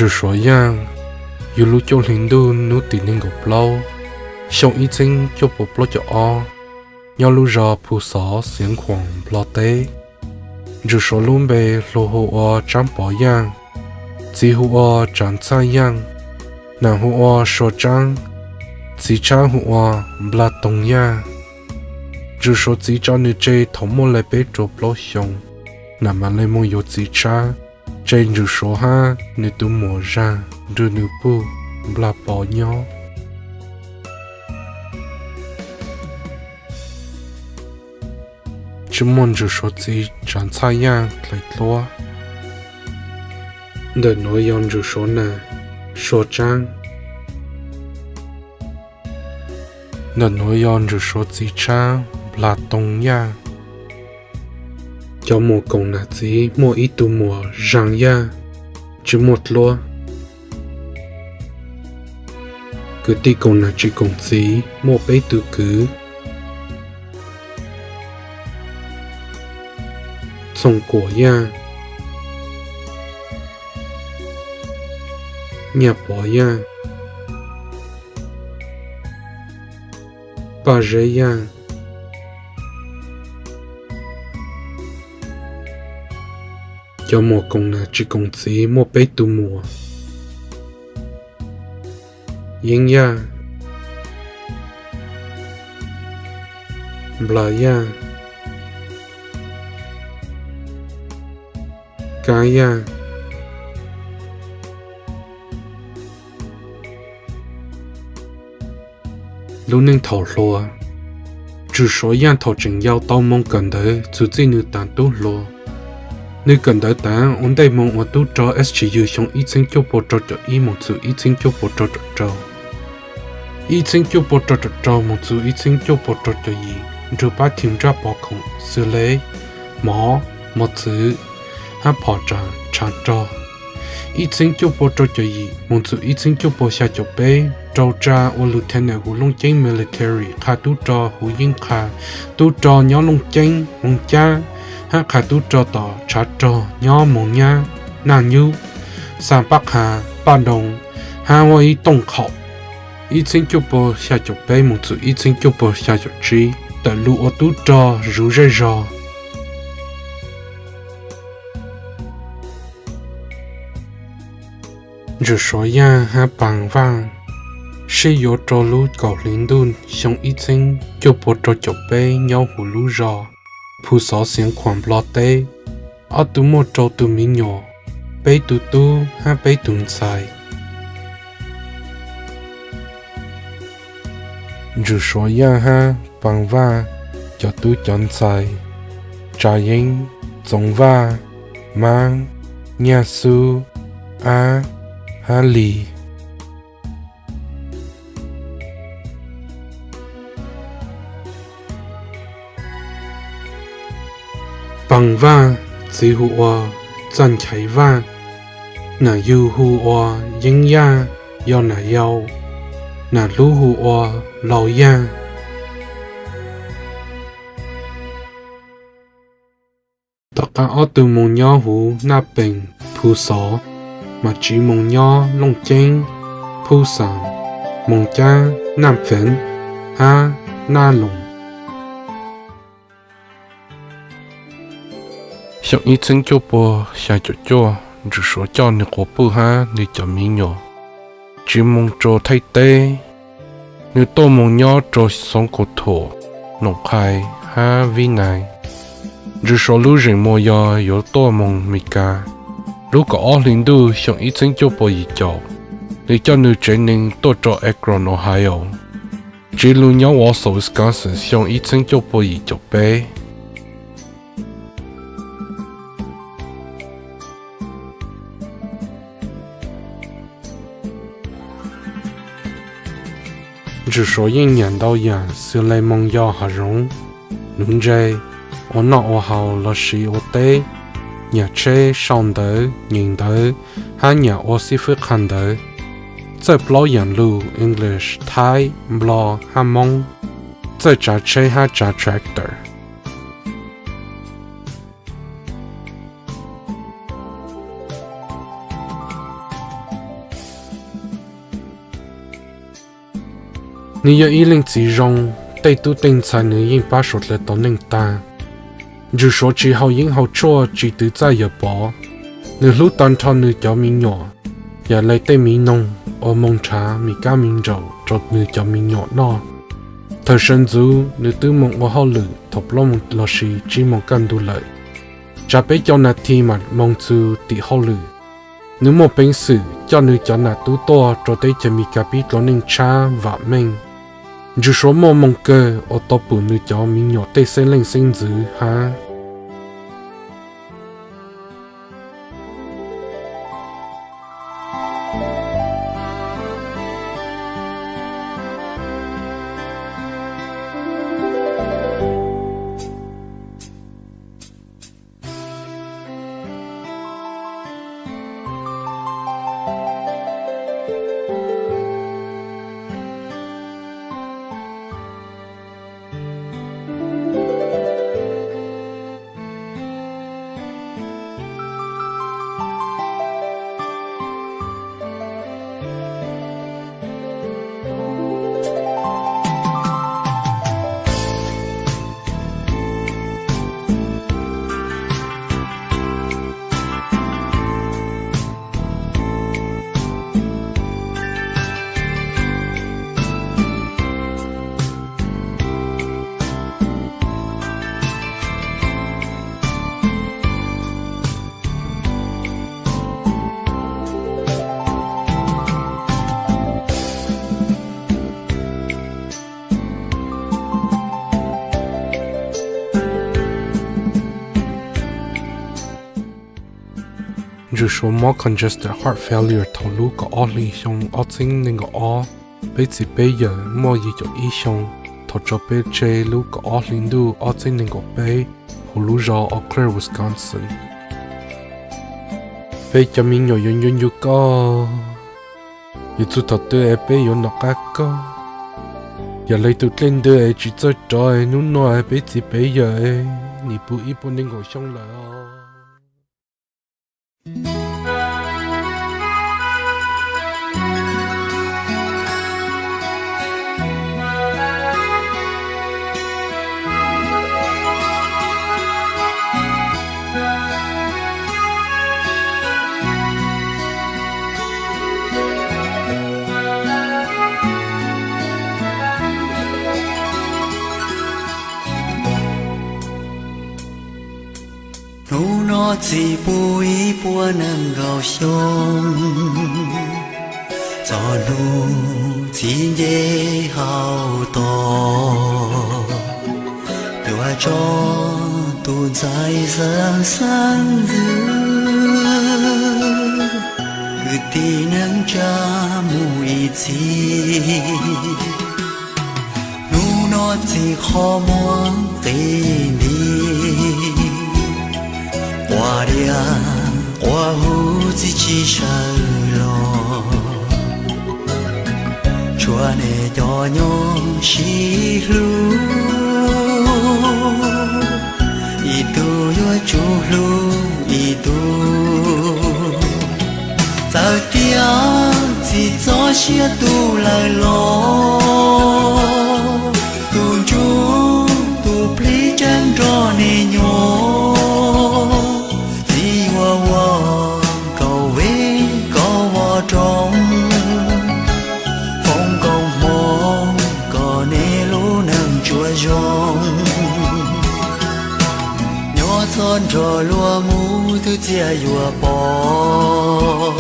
Ntswg Suav Yaj, yug lub cuaj hli ntuj hnub tim nees nkaum plaub, xyoo ib txheeb cuaj pua plaub caug ob, nyob lub zos Phu Xov, Xiav Khuam, Nplog teb. Ntswg Suav lub npe hluas hu ua Tsaab Pov Yaj, txiv hu ua Tsav Txhaj Yaj, nam hu ua Sua Tsaab, txiv tshab hu ua Nplag Toog Yaj. Ntswg Suav txiv tso nws tseg thaum muaj li peb rau plaub xyoo, nam mam li mus yuav txiv tshab, tseg Ntswg Suav hab nws tus muam Zag nrug nws puj Nplag Pov nyob. Tsi muaj Ntswg Suav txiv Tsav Txhaj Yaj dlais dluab. Ntawm nuav yog Ntswg Suav nam, Sua Tsaab. Ntawm nuav yog Ntswg Suav txiv tshab Nplag Toog Yaj. Cov muam koom nam txiv muaj ib tug muam Zag Yaj, tsi muaj dluab. Kwv tij koom nam tsis koom txiv muaj peb tug kwv: Txooj Kuam Yaj, Nyaj Pov Yaj, Paj Zeb Yaj. Cov muam koom nam tsis koom txiv muaj peb tug muam: Yeeb Yaj, Nplas Yaj, Kab Yaj. Lub neej thaum hluas. Ntswg Suav Yaj thaum tseem yau tau moog kawm ntawv txug txij nws taam tub hluas. Nws kawm ntawv taav ua ntej moog ua tub rog S G U xyoo ib txheeb cuaj pua rau caum ib moog txug ib txheeb cuaj pua rau caum rau. Ib txheeb cuaj pua rau caum rau moog txug ib txheeb cuaj pua rau caum yim nrug pab thim nraj pov khoom xws le mov, mos txwv, hab phom tsam tshav rog. Ib txheeb cuaj pua rau caum yim moog txug ib txheeb cuaj pua xya caum peb rau tsa ua lieutenant huv Looj Ceeb military, qha tub rog huv Yeeb Qha, tub rog nyob Looj Ceeb, Moos Cab, hab qha tub rog tom tshav rog nyob Moos Nyab, Naj Nyub, Xaa Paj Qha, Paj Doo, hab Huab Ib Tooj Qhaum. Ib txheeb cuaj pua xya caum peb moog txug ib txheeb cuaj pua xya caum tsib tawm lug ua tub rog zuv zej zog. Ntswg Suav Yaj hab Paag Vaaj sib yuav rua lub kaum hli ntuj xyoo ib txheeb cuaj pua rau caum peb nyob huv lub zos Phu Xov, Xeev Khuam, Nplog teb. Ob tug muaj rau tug miv nyuam, peb tug tub hab peb tug ntxhais. Ntswg Suav Yaj hab Paag Vaaj cov tub cov ntxhais: Tsa Yeeb, Txoov Vaaj, Maab, Nyaj Xub, Ab, hab Lis. Paag Vaaj, txiv hu ua Txaj Nchaiv Vaaj, nam yug hu ua Yeeb Yaj, yog nam yau, nam hlub hu ua Laus Yaj. Tom qab ob tug moog nyob huv Naj Peem, Phu Xov, mas tsiv moog nyob Looj Ceeb, Phub Xaam, Moos Cab, Naj Feev, hab Naj Loos. Xyoo ib txheeb cuaj pua xya caum cuaj, Ntswg Suav coj nwg quas puj hab nwg cov miv nyuam tsiv moog rua Thaib teb. Nwg tuaj moog nyob rua Xoov Kaus Thuam, Noom Qhai, hab Vib Nais. Ntswg Suav lub zeem muag yog yuav tuaj moog Mes Kas. Lub kaum ob hli ntuj xyoo ib txheeb cuaj pua yim caum, nwg coj nwg tsev neeg tuaj rua Akron, Ohio. Tsiv lug nyob Wausau, Wisconsin xyoo ib txheeb cuaj pua yim caum peb. Ntswg Suav yeej nyam ntau yaam xws le moog yos hav zoov, nuv ntse, ua noj ua haus lossis ua teb, nyam tsheb, sau ntawv, nyeem ntawv, hab nyam ua xib fwb qha ntawv. Txawj plaub yaam lug English, Thaib, Nplog hab Moob. Txawj tsav tsheb hab tsav tractor. Nws yog ib leej txiv zoo, tej tub tej ntxhais nws yeej pab suav dlawg tau neej tag. Ntswg Suav tsis haus yeeb haus tshuaj, tsis twv txaj yawm pov. Nws hlub tag nrho nws cov me nyuam, yam le tej miv noog, ua moo nrhav, me kab me ntsaum rau nws cov me nyuam noj. Thaum sawv ntxuv nws twb mus ua hauj lwm thaum plaub moos lossis tsib moos kaj ntug lawm, tsav peb caug nas this mam mus txog tim hauj lwm. Nws muaj peev xwm coj nws cov nam tub tuaj rau teb chaws Amelikas pib dlaus neej tshab vam meej. Ntswg Suav muaj moo kawg uas tau pum nws cov me nyuam tej xeeb leej xeeb ntxwv hab. Ntswg Suav mob congestive heart failure thaum lub kaum ob hli xyoo ob txhiab nees nkaum ob. Peb txiv peb yawm muaj yim caum ib xyoo thaum tso peb tseg lub kaum ob hli ntuj ob txhiab nees nkaum peb hauv lub zos Eau Claire, Wisconsin. Peb cov me nyuam yuav nco nco koj, yuav txug thaum twg es peb yuav nov qab koj. Yam le tus dlej ntws es tsis txawj rov, hnub no es peb txiv peb yawm nim puv ib puas nees nkaum xyoo lawm os. Hnub no txiv puv ib puas nees nkaum xyoo, txog hnub txiv nce hauv tos, yuav tso tus ntxhais xeeb xeeb ntxwv kwv tij neej tsa mus ib txhis. Hnub no txiv qhov muag qis nti, quas diav quas huv txiv tsis sawv los, tshuav nej cov nyob sib hlub, ib tug yuav tsum hlub ib tug. Txawm tias txiv txoj sia tu lawm los, tus ntsuj tus plig tseem nrog nej nyob. Txiv yuav ua kaum vej kaum voj rau, foom koob hmoov kom nej lub neej tsuas zoo. Nyob txog nrho luag mus twb txias yuav pom,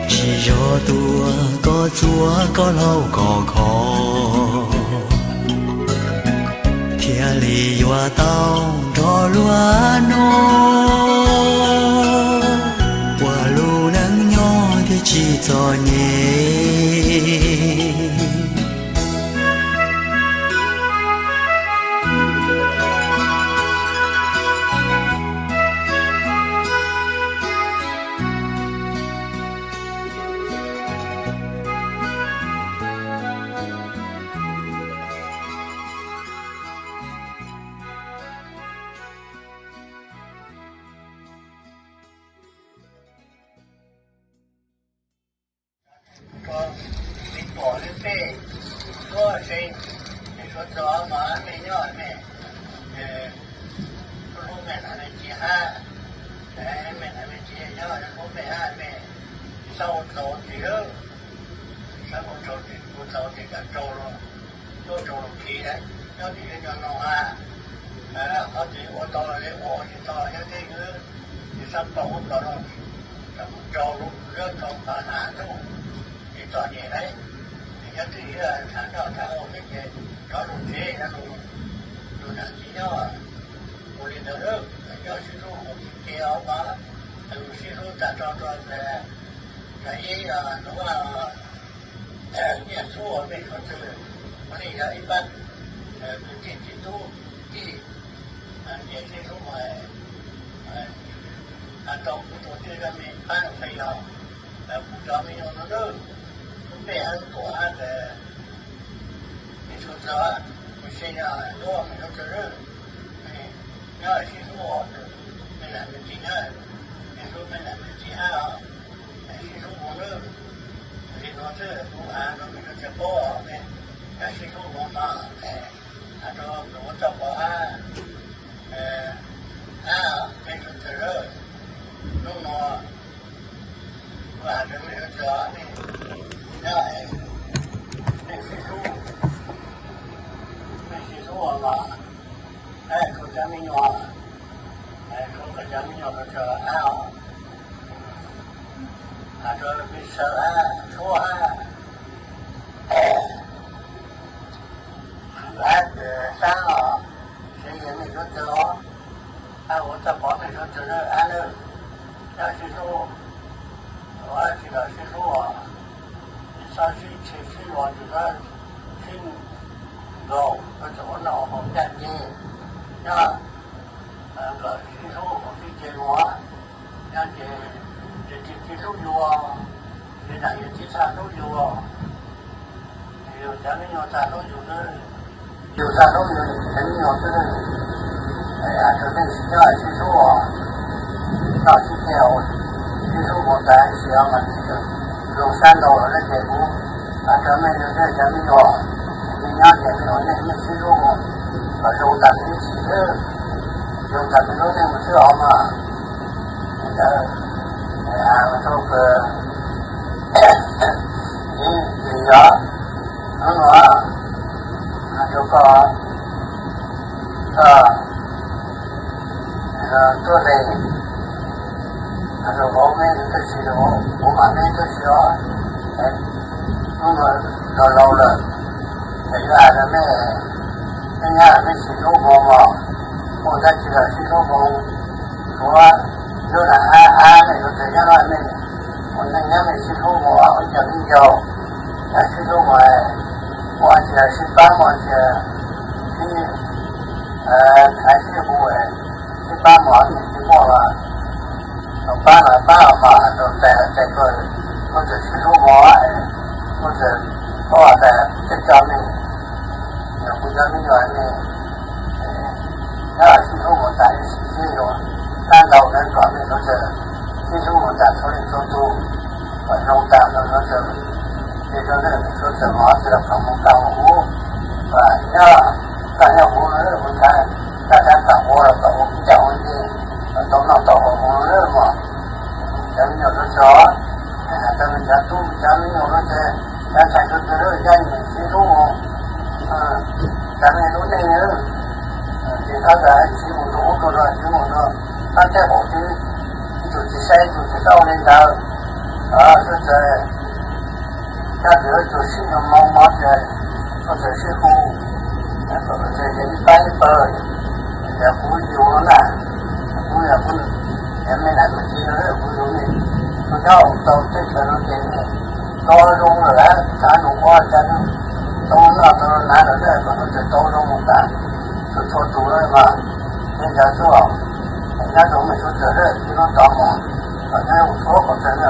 tsis yog tuaj koj txuas koj laug koj kho, thiaj li yuav tau nrog luag noj, ua lub neej nyob thiaj tsis txom nyem. Suav se, mej suav txog mas mej nyob mej, suav hlub mej nam mej txiv hab, mej nam mej txiv nyob suav hlub mej hab mej, txhob ua txaus tsis, txhob ua txaus tsis, ua txaus tsis kam tsaus los, txhob tsaus los khi, nyob tsis nyob no hab, qhov twg ua tau los ua, ua tsis tau nyob twj ywm, tsis txhob pom ua pom no, txhob mus tsaus lub zog tau pab hab ntuj, tsis txom nyem lawm. Nyob twj ywm tham noj tham haus xwb ces rov lug tsev, rov lug, lug nam txiv nyob ua li ntawd lawm. Nyob sib hlub ua tsis ke os mas, lug sib hlub tag nrho rau ntawm ib lub nyiaj txhub uas mej suav txwg, ua li yog ib pab kwv tij txiv tub tij, nyias sib hlub mas, tau kuv tug twg zaj me pab feem yog kuv cov me nyuam no nawb, lub npe hab lub tuam hab, mej suav txwg, kuv se yog lub mej suav txwg nawb, nyob sib hlub os, mej nam mej txiv nawb, mej hlub mej nam mej txiv hab os, sib hlub mus nawb. Li nuav xwb kuv has rau mej suav txwg paub os, nyob sib hlub mus no, has rau tus ua txoj pov hab, hab mej suav txwg nawb, hnub no kuv has rau mej suav txwg os, nyob mej sib hlub, mej sib hlub os los, kuv cov me nyuam, kuv cov me nyuam suav txwg hab os, has rau peb sawv hab suab hab, hab saab os, se yog mej suav txwg os, hab ua txoj pov mej suav txwg nawb, hab nawb, nyob sib hlub, ua tsis tau sib hlub os, tsis txhob sib tseg sib luag, tsis txhob sib nkaum, txhob ua noj haus ncaj ncees, nyob kom sib hlub kom sib ceg mus, nyob ces tsis sib hlub yus, ces nam yus tsis txhaj hlub yus, yus cov me nyuam txhaj hlub yus xwb, yus txhaj hlub yus, yus cov me nyuam xwb. Has rau mej sib nyob sib hlub os, noj sib ceg, sib hlub mus tas sim no mas tsis zoo sab ntaus lawm ces kuv has rau mej yog cov me nyuam, mej nyob ces mej ua neej mej sib hlub mus kom zoo tas mej lub txim xwb, zoo tas mej lub neej mus xwb os mas. Li ntawd, has rau koj, li yog, hnub no, has rau koj, koj tuaj le, has rau vauv mej tub si, kuv mam mej tub si os, hnub no laus lawm, es yuav has rau mej, mej nyab mej sib hlub mus mog, mus tag tsis tau sib hlub mus, kuv lub nam hab hab mej suav txwg nyob no mej ua neej nyob mej sib hlub mus ua cov me nyuam, nyob sib hlub mus, mus tsis tau sib pab mus tsis sib, txhais sib hu, sib pab mus mej sib muaj los, tau pab los pab os mas tau tes tes tuaj, kuv txawm sib hlub mus, kuv txawm paub tas peb cov me, yog kuv cov me nyuam ne, nyob sib hlub mus tas ib sim xwb yus, tab ntau na kom mej suav txwg sib hlub mus tas txhua leej txhua tus, kom zoo tas rau suav txwg, ces rau nej suav txwg mov tsis los kom mus tau huv, nyob tau nyob huv, tab tab tom ua los kom ua ncaj ua ncees, kom tau noj tau haus mus lawm mog. Cov me nyuam suav txwg, cov me nyuam tub cov me nyuam suav txwg, cov ntxhais suav txwg lawm, yog mej sib hlub mus, cov me lub neej, ces txhob tas siv mus rau ub rau no, siv mus rau qab teb qaum teb, ib tug tsis saib ib tug, tsis txhob ua li ntawd. Suav txwg, cov tug sib nug moo mov ces suav txwg sib hu, kom suav txwg yog ib pab ib pawg, yog kuv yug na, kuv yog kuv, yog mej nam mej txiv yug, kuv yug mej, kuv nyob tau teb chaws no ces tau zoo lawm, txav nus ua cas tau noj tau hnav lawm, kom suav txwg tau zoo mus tas txhua txhua tus lawm mas, li ntawd xwb os. Nyob rau mej suav txwg lawm tsis muaj tau mov, kom nyob ua txhua qhov chaw na,